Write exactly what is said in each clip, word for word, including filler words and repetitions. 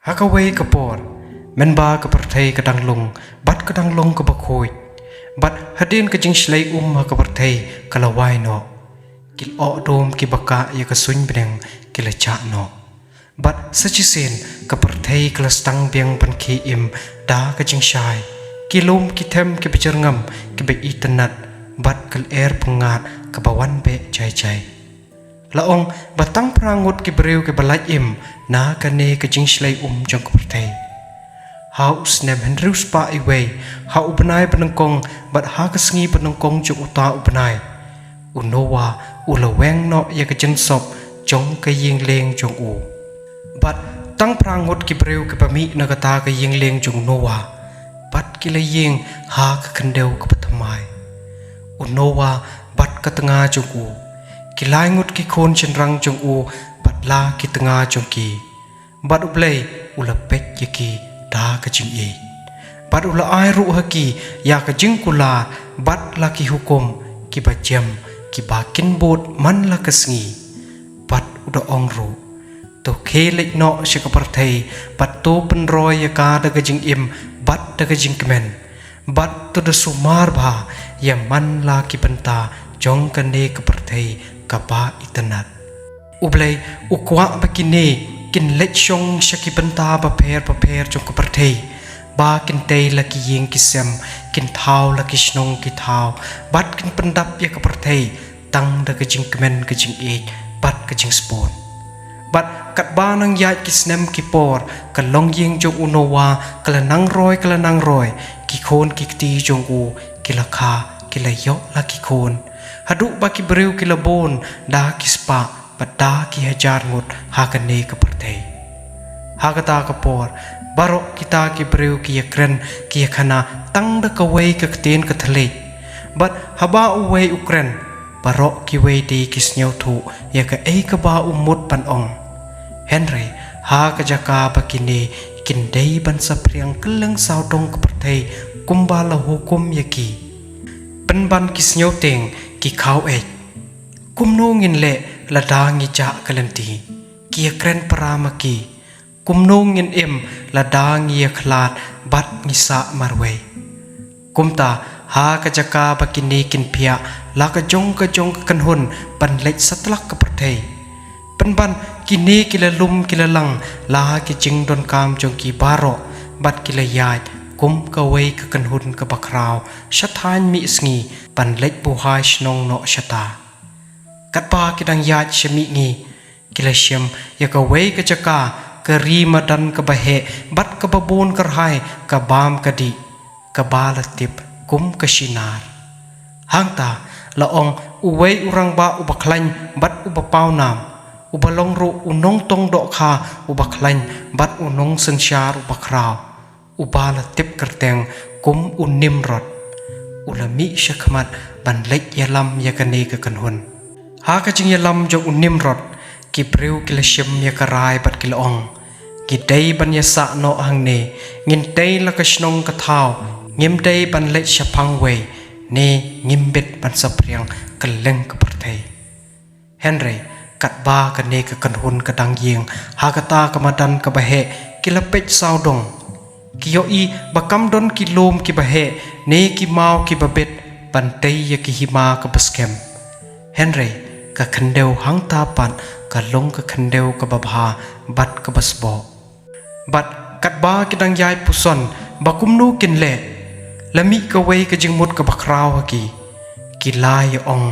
Ha kawei ka por, mynba ka pyrthei ka dang lung, bad ka dang long kaba khuid, bad hadien ka jingshlei um ha ka pyrthei ka la wai noh, ki lyoh dum kiba kah ïa ka suiñ bneng ki la jah noh. Bad sa shisien ka pyrthei ka la sdang biang ban khie im da ka jingshai, ki lum ki them kiba jyrngam kiba itynnad, bad ka lyer pyngngad kaba wan beh jai jai. La ong ba tang phra ngut ki briew kiba lait im na kane ka jingshlei um jong ka pyrthei. Ha u snem hynriew spah iwei, ha u bnai banyngkong, bad ha ka sngi banyngkong jong uta u bnai, u Noah u la weng noh ïa ka jingsop jong ka ïing lieng jong u. Bad tang phra ngut ki briew kiba mih na kata ka ïing lieng jong u Noah, bad ki la ïeng ha ka khyndew kaba thymmai, u Noah bad ka tnga jong u, ki lai ngut ki khun shynrang jong u, bad la ki tnga jong ki. Bad U Blei u la peit ïa ki da ka jingïeit, bad u la ai ruh ha ki ïa ka jingkular bad la ki hukum kiba jem, kiba kin bud man la ka sngi. Bad u da ong ruh, to khie leit noh sha ka pyrthei, bad to pynroi ïa ka da ka jingim bad da ka jingkmen, bad to da sumar bha ïa man la ki bynta jong kane ka pyrthei kaba itynnad. U Blei u kwah ba kine kin leit shong sha ki bynta bapher bapher jong ka pyrthei, ba kin tei la ki ïing ki sem, kin thaw la ki shnong ki thaw, bad kin pyndap ïa ka pyrthei tang da ka jingkmen ka jingïeit bad ka jingsbun. Bad katba nang ïaid ki snem ki por, ka longïing jong u Noah ka la nang roi, ka la nang roi, ki khun ki kti jong u ki la kha, ki la ïoh la ki khun, haduh ba ki briew ki la bun da ki spah bad da ki hajar ngut ha kane ka pyrthei. Ha kata ka por, baroh kita ki briew ki ïakren ki ïakhana tang da kawei ka ktien ka thylliej. Bad haba uwei u kren, baroh kiwei de ki sngewthuh ïa kaei kaba u mut ban ong. Hynrei ha ka jaka ba kine kin dei ban saphriang kylleng sawdong ka pyrthei kumba la hukum ïa ki, pynban ki sngewtieng, ki khaw-eit. Kumno ngin leh lada ngi jah ka lynti? Ki ïakren para ma ki. Kumno ngin im lada ngi ïakhlad bad ngi sah marwei? Kumta ha ka jaka ba kine kin phiah la ka jong ka jong ka kynhun ban leit satlak ka pyrthei, pynban kine ki la lum ki la lang la ki jingdonkam jong ki baroh, bad ki la ïaid kum kawei ka kynhun kaba khraw sha thaiñ mih sngi ban leit buhai shnong noh shata. Katba ki dang ïaid sha mihngi, ki la shem ïa kawei ka jaka, ka ri madan kaba heh bad kaba bun kyrhai, ka bam ka dih, kaba la tip kum ka Shinar. Hangta la ong uwei u rangbah uba khlaiñ bad uba pawnam, uba long ruh u nongtong dohkha uba khlaiñ bad u nongsynshar uba khraw, uba la tip kyrteng kum u Nimrod, u la mih shakhmat ban leit ïalam ïa kane ka kynhun. Ha ka jingïalam jong u Nimrod, ki briew ki la shim ïa ka rai bad ki la ong, ngi dei ban ïasah noh hangne, ngin tei la ka shnong ka thaw, ngim dei ban leit shaphang wei, ne ngim bit ban saphriang kylleng ka pyrthei. Hynrei katba kane ka kynhun ka dang ïeng ha kata ka madan kaba heh, ki la peit sawdong. Ki ïohi ba kam don ki lum kiba heh ne ki maw kiba bit ban tei ïa ki hima kaba skhem. Hynrei ka khyndew hangta pat ka long ka khyndew kaba bha bad kaba sboh. Bad katba ki dang ïai puson ba kumno kin leh, la mih kawei ka jingmut kaba khraw ha ki. Ki la ïa ong,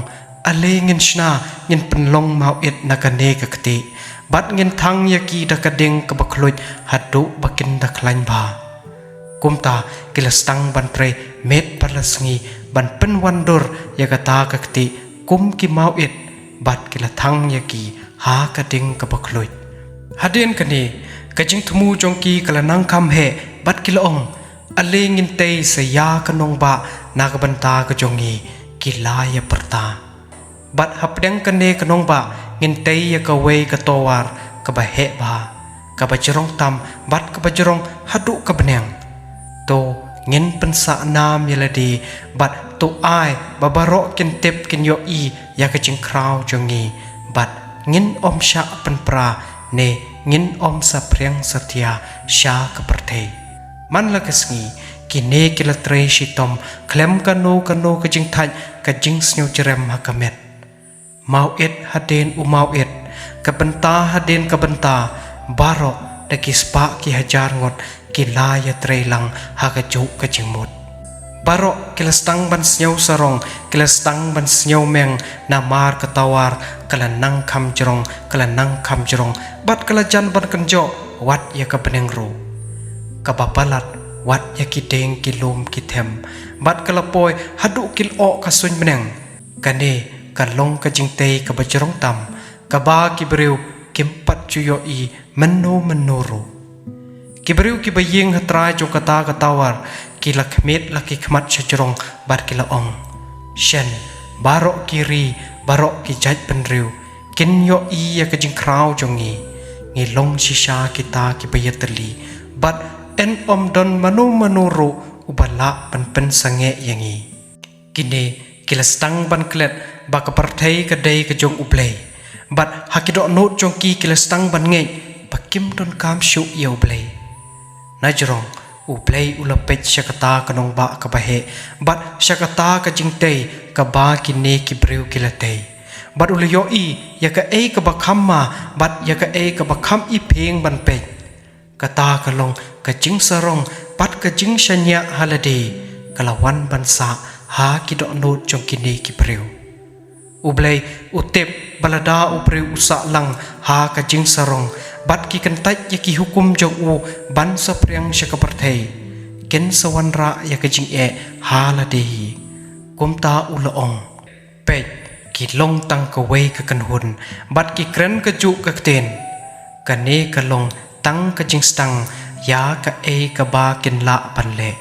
ale ngin shna, ngin pynlong mawit na kane ka kti, bad ngin thang ïa ki da ka ding kaba khluit haduh ba kin da khlaiñ bha. Kumta ki la sdang ban trei miet bad la sngi ban pynwandur ïa kata ka kti kum ki mawit, bad ki la thang ïa ki ha ka ding kaba khluit. Hadien kane, ka jingthmu jong ki ka la nang kham heh, bad ki la ong, ale ngin tei sa ïa ka nongbah na ka bynta ka jong ngi, ki la ïa pyrta. Bad hapdeng kane ka nongbah ngin tei ïa kawei ka towar kaba heh bha, kaba jrong tam bad kaba jrong haduh ka bneng. To ngin pynsah nam ïa lade, bad to ai ba baroh kin tip kin ïohi ïa ka jingkhraw jong ngi, bad ngin ym shah pynpra ne ngin ym saphriang satia sha ka pyrthei. Man la ka sngi, kine ki la trei shitom khlem kano kano ka jingthait, ka jingsngewjrem ha ka met. Mawit hadien u mawit, ka bynta hadien ka bynta, baroh da ki spah ki hajar ngut ki la ïatrei lang ha kajuh ka jingmut. Baroh ki la sdang ban sngew sarong, ki la sdang ban sngew meng, namar ka tawar ka la nang kham jrong, ka la nang kham jrong, bad ka la jan ban kynjoh wat ïa ka bneng ruh. Kaba palat wat ïa ki dieng ki lum ki them, bad ka la poi haduh ki lyoh ka suiñ bneng. Kane ka long ka jingtei kaba jrong tam, kaba ki briew kim pat ju ïohi mynno mynno ruh. Ki briew kiba ïeng ha trai jong kata ka tawar ki la khmied la ki khmat shajrong bad ki la ong: Shen, baroh ki ri, baroh ki jaitbynriew kin ïohi ïa ka jingkhraw jong ngi. Ngi long shisha kita kiba ïatylli, bad yn ym don mano mano ruh uba lah ban pynsangeh ïa ngi. Kine ki la sdang ban klet ba ka pyrthei ka dei ka jong U Blei, bad ha ki dohnud jong ki ki la sdang ban ngeit ba kim donkam shuh ïa U Blei. Najrong U Blei u la peit sha kata ka nongbah kaba heh bad sha kata ka jingtei kaba kine ki briew ki la tei, bad u la ïohi ïa kaei kaba kham ma bad ïa kaei kaba kham iphieng ban peit. Kata ka long ka jingsarong bad ka jingshaniah ha lade ka la wan ban sah ha ki dohnud jong kine ki briew. U Blei u tip ba lada u briew u sah lang ha ka jingsarong bad ki kyntait ïa ki hukum jong u ban saphriang sha ka pyrthei, kin sa wanrah ïa ka jingeh ha lade hi. Kumta u la ong: Peit, ki long tang kawei ka kynhun, bad ki kren kajuh ka ktien. Kane ka long tang ka jingsdang ïa kaei kaba kin lah ban leh.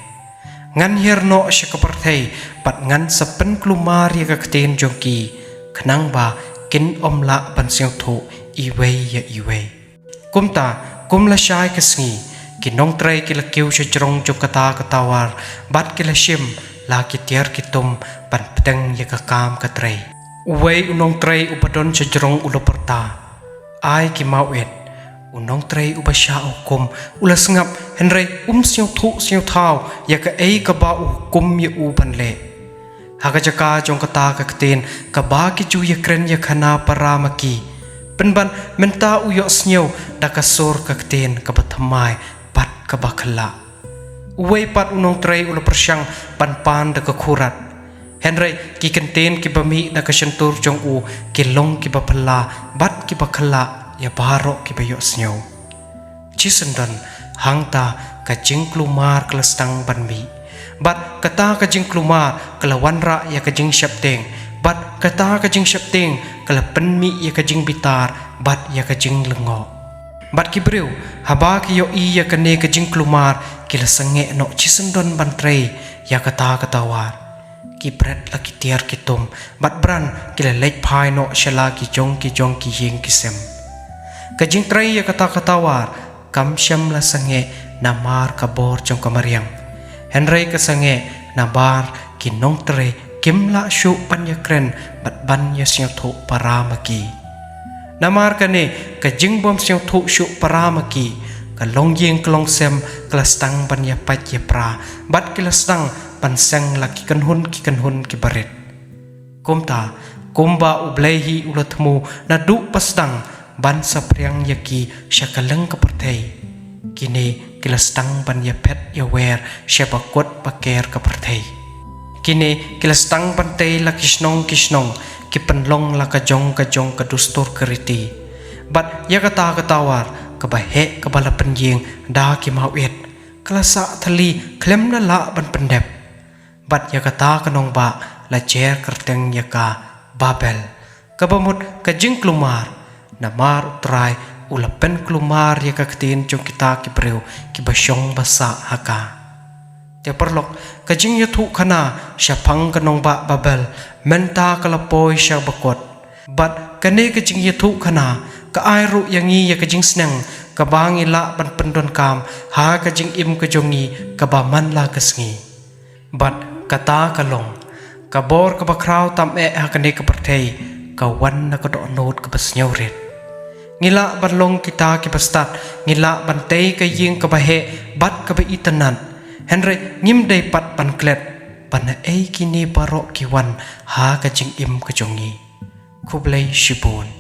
Ngan hiar noh sha ka pyrthei bad ngan sa pynkulmar ïa ka ktien jong ki, khnang ba kin ym lah ban sngewthuh iwei ïa iwei. Kumta, kum lashai ka sngi, ki nongtrei ki la kiew shajrong jong kata ka tawar bad ki la shim la ki tiar ki tum ban pdiang ïa ka kam ka trei. Uwei u nongtrei uba don shajrong u la pyrta: Ai ki mawit, u nongtrei uba shah hukum u la sngap, hynrei um sngewthuh sngewthaw ïa kaei kaba u hukum ïa u ban leh. Ha ka jaka jong kata ka ktien kaba ki ju ïakren ïakhana para ma ki, pynban mynta u ïohsngew da ka sur ka ktien kaba thymmai bad kaba khlak. Uwei pat u nongtrei u la pyrshang ban pan da ka khurat, hynrei ki kyntien kiba mih na ka shyntur jong u ki long kiba phylla bad kiba khlak ïa baroh kiba ïohsngew. Shisyndon hangta ka jingkulmar ka la sdang ban mih, bad kata ka jingkulmar ka la wanrah ïa ka jingsheptieng, bad kata ka jingsheptieng ka la pynmih ïa ka jingbitar bad ïa ka jinglyngngoh. Bad ki briew, haba ki ïohi ïa kane ka jingkulmar, ki la sangeh noh shisyndon ban trei ïa kata ka tawar. Ki bret la ki tiar ki tum bad bran ki la leit phai noh sha la ki jong ki jong ki ïing ki sem. Ka jingtrei ïa kata ka tawar kam shym la sangeh namar ka bor jong ka mariang, hynrei ka sangeh namar ki nongtrei kim lah shuh ban ïakren bad ban ïasngewthuh para ma ki. Namar kane ka jingbym sngewthuh shuh para ma ki, ka longïing ka longsem ka la sdang ban ïapait ïapra bad ki la sdang ban seng la ki kynhun ki kynhun kiba rit. Kumta, kumba U Blei hi u la thmu naduh ba sdang ban saphriang ïa ki sha kylleng ka pyrthei, kine ki la sdang ban ïaphet ïawer sha ba kut ba ker ka pyrthei. Kine ki la sdang ban tei la ki shnong ki shnong, ki pynlong la ka jong ka jong ka dustur ka riti. Bad ïa kata ka tawar kaba heh kaba la pynïeng da ki mawit, ka la sah thylli khlem da lah ban pyndep. Bad ïa kata ka nongbah la jer kyrteng ïa ka Babel, kaba mut ka jingkulmar, namar U Trai u la pynkulmar ïa ka ktien jong kita ki briew kiba shong ba sah ha ka. Te paralok, ka jingïathuhkhana shaphang ka nongbah Babel mynta ka la poi sha ba kut. Bad kane ka jingïathuhkhana ka ai ruh ïa ngi ïa ka jingsneng kaba ngi lah ban pyndonkam ha ka jingim ka jong ngi kaba man la ka sngi. Bad kata ka long, ka bor kaba khraw tam eh ha kane ka pyrthei ka wan na ka dohnud kaba sngewrit. Ngi lah ban long kita kiba stad, ngi lah ban tei ka ïing kaba heh bad kaba itynnad. Hynrei ngim dei pat ban klet ban ei kine baroh ki wan ha ka jingim ka jong ngi. Khublei shibun.